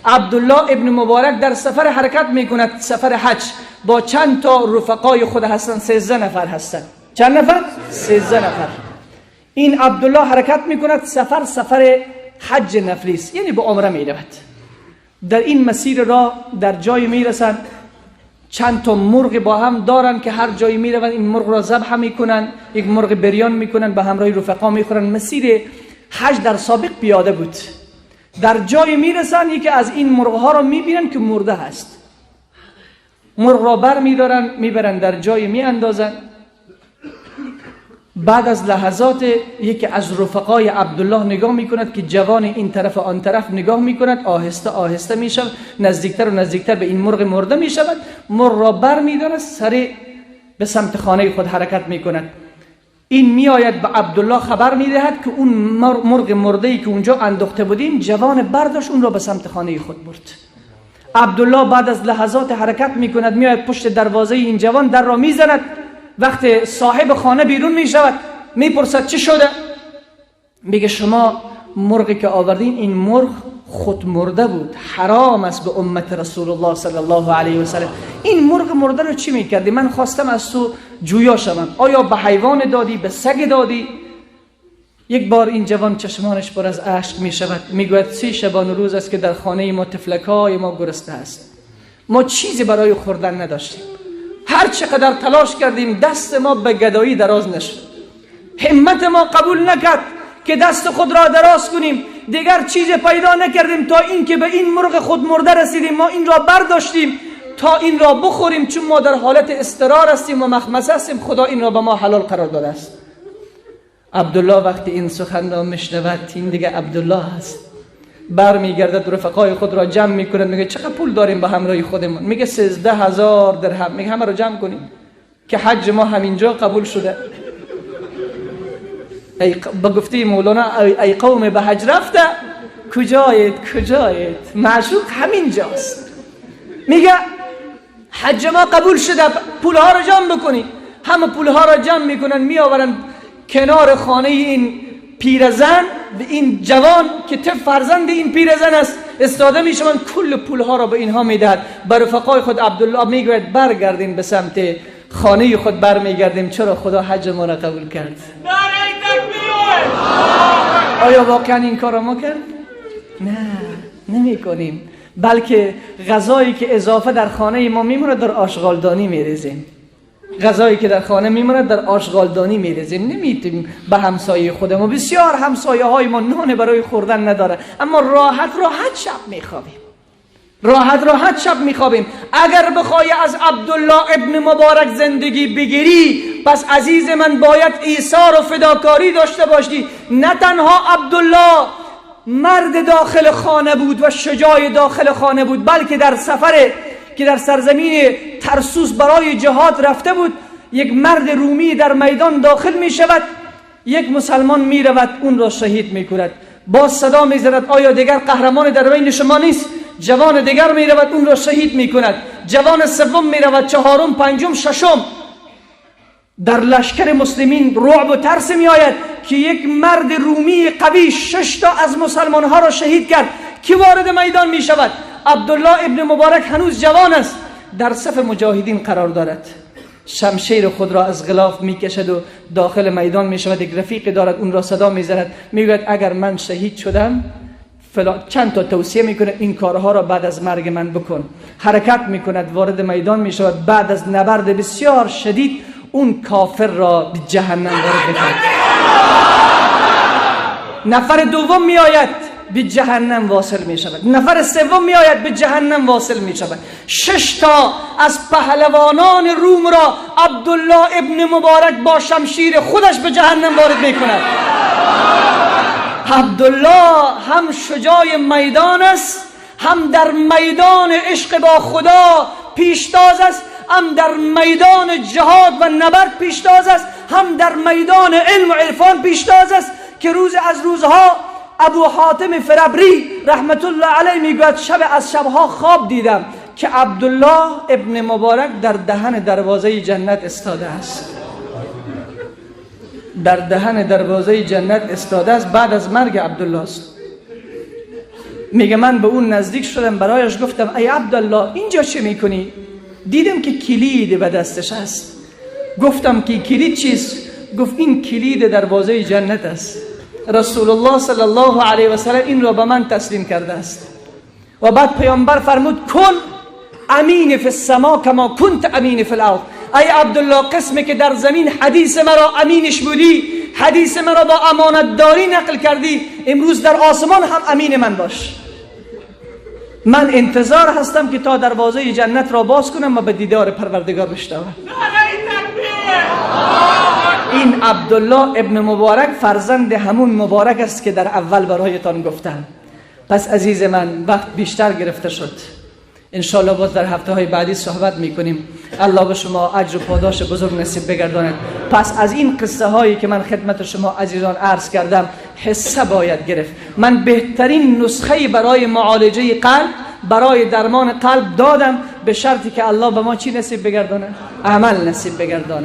عبدالله ابن مبارک در سفر حرکت میکند، سفر حج، با چند تا رفقای خود هستند، 13 نفر هستند. چند نفر؟ 13 نفر. این عبدالله حرکت میکند، سفر سفر حج نفلی است، یعنی به عمره میرود. در این مسیر را در جای میرسند، چند تا مرغ با هم دارن که هر جایی میروند این مرغ را ذبح میکنن، یک مرغ بریان میکنن، به همراه رفقا میخورن. مسیر حج در سابق پیاده بود. در جای میرسن، یکی از این مرغ ها را میبینن که مرده هست. مرغ را بر میدارن، میبرن در جای میاندازن. بعد از لحظات یکی از رفقای عبدالله نگاه میکند که جوان این طرف و آن طرف نگاه میکند، آهسته آهسته میشود، نزدیکتر و نزدیکتر به این مرغ مرده میشود. مرغ را بر میدارد، سر به سمت خانه خود حرکت میکند. این میآید به عبدالله خبر میدهد که اون مرغ مرده ای که اونجا انداخته بودیم، جوان برداشت، اون را به سمت خانه خود برد. عبدالله بعد از لحظات حرکت میکند، میآید پشت دروازه این جوان، در را میزند. وقت صاحب خانه بیرون می شود، میپرسد چه شده؟ میگه شما مرغی که آوردین، این مرغ خود مرده بود، حرام است به امت رسول الله صلی الله علیه و سلم. این مرغ مرده رو چی میکردی؟ من خواستم از تو جویا شوم، آیا به حیوان دادی، به سگ دادی؟ یک بار این جوان چشمانش پر از اشک می شود، میگوید 3 شبانه روز است که در خانه ما طفلکای ما گرسنه است، ما چیزی برای خوردن نداشتیم، هر چقدر تلاش کردیم دست ما به گدایی دراز نشد، همت ما قبول نکرد که دست خود را دراز کنیم، دیگر چیز پیدا نکردیم تا اینکه به این مرغ خود مرده رسیدیم. ما این را برداشتیم تا این را بخوریم، چون ما در حالت اضطرار هستیم و مخمصه هستیم، خدا این را به ما حلال قرار داده است. عبدالله وقتی این سخن را میشنود، این دیگه عبدالله است، برمیگردد، رفقای خود را جمع میکند، میگه چقدر پول داریم به همراه خودمون؟ میگه 13,000 درهم. میگه همه رو جمع کنیم که حج ما همینجا قبول شده. ای با گفته مولانا ای قوم به حج رفته کجایید کجایید، معشوق همینجاست. میگه حج ما قبول شده، پولها رو جمع بکنید. همه پولها رو جمع میکنن، میآورن کنار خانه این پیرزن و این جوان که طفل فرزند این پیرزن است استاده میشوند، کل پولها را به اینها میدهد. بر رفقای خود عبدالله میگوید برگردیم به سمت خانه خود، برمیگردیم، چرا خدا حج ما را قبول کرد. آیا واقعا این کار را ما کرد؟ نه، نمی کنیم، بلکه غذایی که اضافه در خانه ما میمونه در آشغالدانی میریزیم. غذایی که در خانه میمونه در آشغالدانی میریزیم، نمیتونیم به همسایه خودمون. بسیار همسایه های ما نان برای خوردن نداره، اما راحت راحت شب میخوابیم، راحت راحت شب میخوابیم. اگر بخوای از عبدالله ابن مبارک زندگی بگیری، پس عزیز من باید ایثار و فداکاری داشته باشی. نه تنها عبدالله مرد داخل خانه بود و شجاع داخل خانه بود، بلکه در سفر که در سرزمین ترسوس برای جهاد رفته بود، یک مرد رومی در میدان داخل می شود، یک مسلمان می رود اون را شهید می کند. باز صدا می زند آیا دیگر قهرمان در بین شما نیست؟ جوان دیگر می رود اون را شهید می کند. جوان سوم می رود، چهارم، پنجم، ششم. در لشکر مسلمین رعب و ترس می آید که یک مرد رومی قوی 6 تا از مسلمان ها را شهید کرد. کی وارد میدان می شود؟ عبدالله ابن مبارک هنوز جوان است، در صف مجاهدین قرار دارد. شمشیر خود را از غلاف می کشد و داخل میدان می شود. یک رفیق دارد، اون را صدا می زند، می گوید اگر من شهید شدم فلان، چند تا توصیه میکنه، این کارها را بعد از مرگ من بکن. حرکت میکند، وارد میدان می شود. بعد از نبرد بسیار شدید اون کافر را به جهنم وارد میکند. نفر دوم می آید به جهنم واصل می شود. نفر سوم می آید به جهنم واصل می شود. 6 تا از پهلوانان روم را عبدالله ابن مبارک با شمشیر خودش به جهنم وارد می کند. عبدالله هم شجاع میدان است، هم در میدان عشق با خدا پیشتاز است، هم در میدان جهاد و نبرد پیشتاز است، هم در میدان علم و عرفان پیشتاز است. که روز از روزها ابو حاتم فربری رحمت الله علیه میگوید شب از شبها خواب دیدم که عبدالله ابن مبارک در دهن دروازه جنت استاده است. در دهن دروازه جنت استاده است بعد از مرگ عبدالله است. میگه من به اون نزدیک شدم، برایش گفتم ای عبدالله اینجا چه میکنی؟ دیدم که کلید به دستش است. گفتم که کلید چیست؟ گفت این کلید دروازه جنت است. رسول الله صلی الله علیه و سلم این را به من تسلیم کرده است. و بعد پیامبر فرمود کن امین فی السما کما کنت امین فی الارض. ای عبدالله، قسمی که در زمین حدیث مرا امینش بودی، حدیث مرا با امانت داری نقل کردی، امروز در آسمان هم امین من باش. من انتظار هستم که تا دروازه جنت را باز کنم و به دیدار پروردگار بشتابم. این عبدالله ابن مبارک فرزند همون مبارک است که در اول برایتان گفتم. پس عزیز من، وقت بیشتر گرفته شد. انشالله باز در هفته های بعدی صحبت میکنیم. الله به شما اجر و پاداش بزرگ نصیب بگرداند. پس از این قصه هایی که من خدمت شما عزیزان عرض کردم حصه باید گرفت. من بهترین نسخه برای معالجه قلب، برای درمان قلب دادم، به شرطی که الله به ما چی نصیب بگردانه؟ عمل نصیب بگردانه.